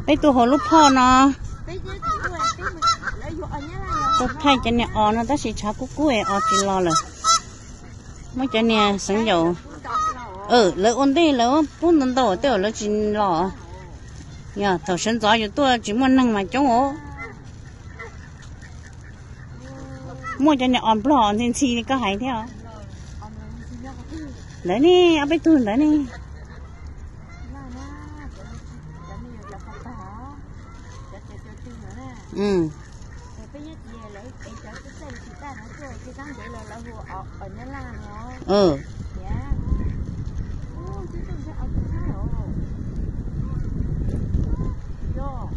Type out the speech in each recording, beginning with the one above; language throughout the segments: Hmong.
Peb tuaj hauv lub phoj no, tuaj thaij cov niag os no tab sis tshav kub kub es os tsis los lawm. Muab cov niag xeev yaus, lawv ua ntej lawv pub ntau ntau tej zaum lawv tsis los. Yog thaum sawv ntxov yus tuaj tsis muaj neeg mas coob os. Muaj cov niag os nplog ntxhi ntxhi li koj hais thiab. Ntawd ne, ob peb tug ntawd ne.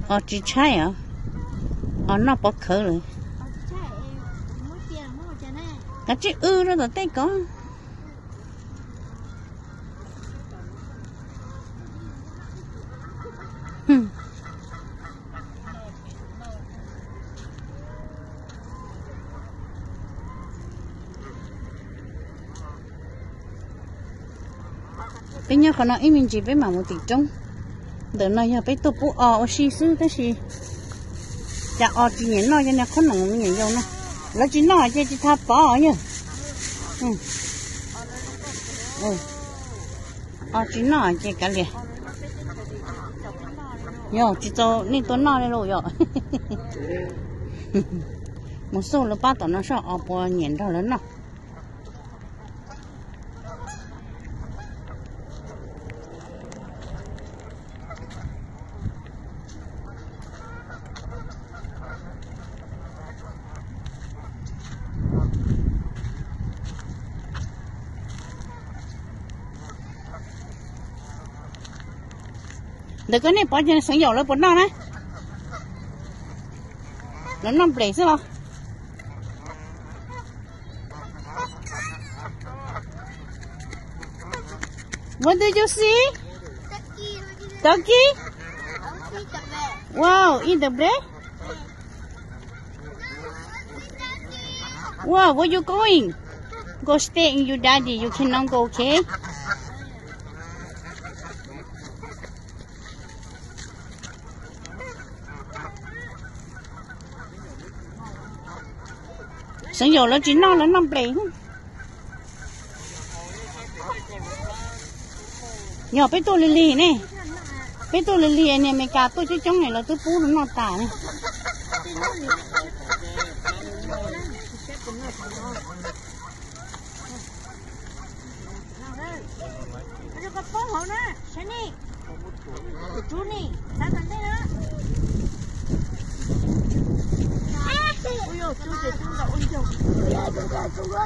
Os tsis tshaib os, os noj pov khawv lawm. Kav tsij wb rau tom tej ko. Peb nyob qhov no ib me ntsis peb mam mus tim roob. Ntawm no yog peb tuaj pub os ua si xwb tab sis cas os tsis nyiam noj cov niag qhob noom me nyuam yaus no. Lawv tsis noj ces tsis tau pov yog. Os tsis noj ces kav liam. Yog tsis txaus nej tuaj noj li lauj yom. Mus xauj lawv pab tom no soj os puas nyiam nrog lawv noj. Ntawm koj nej pov ces xeev yaus lawv puas noj na? Lawv noj nples xwb los? What do you see? Turkey? Wow, eat the bread? Wow, where you going? Go stay in your daddy, you cannot go, okay? Xeev yaus lawv tsis noj, lawv noj nples. Yog peb tuaj lig lig ne, peb tuaj lig lig niag Amelikas tuaj coob coob ne lawv twb pub rau noj tas ne.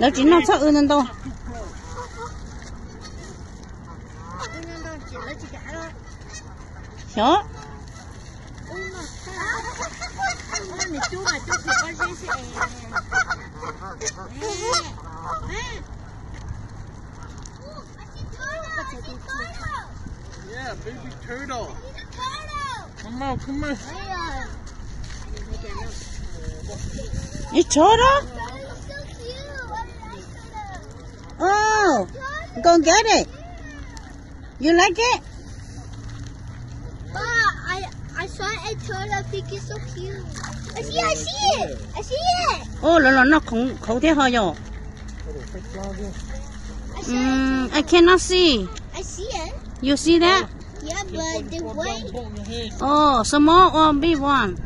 Lawv tsis noj txhob w ntau ntau. Xyov. Yeah, baby turtle. Come on, come on. It's turtle? Oh, go get it. You like it? Wow, I, I saw a turtle. I think it's so cute. I see, I see it. I see it. Oh, lawv los noj khoov thiab ho yog. I saw it. Mm, I cannot see. I see it. You see that? Yeah, but the white. Oh, small or big one?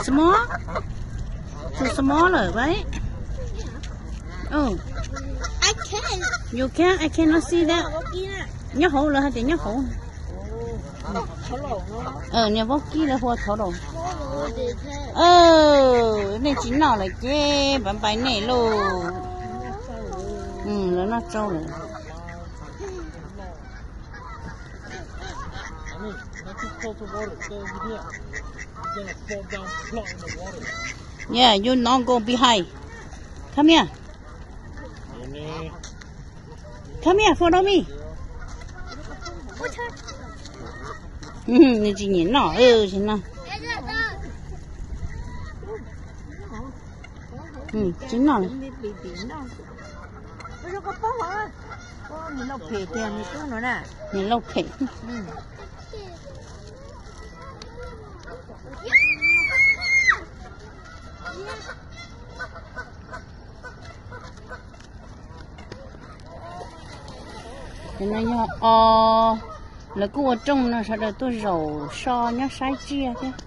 Small? Too small, right? Oh. I can. You can? I cannot see that. Nyob hauv, lawv hais tias nyob hauv. Niag vaub kib lawv hu ua turtle. Nej tsis noj lawm ces bye bye nej lauj. Lawv noj tsau lawm. Yeah, you not go behind. Come here. Come here, follow me. Nws tsis nyiam noj, tsis noj. Tsis noj. Nws lauj phem. Ces no yog o, lawv kuj ua rooj no sawv daws tuaj zaum so nyob saib tsiaj thiab.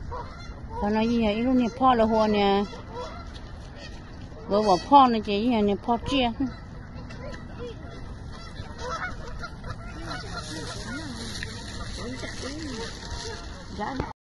Qhov no yeej yog ib lub niag phoj lawv hu ua niag, lawv vom phoj no ces yeej yog niag phoj tsiaj.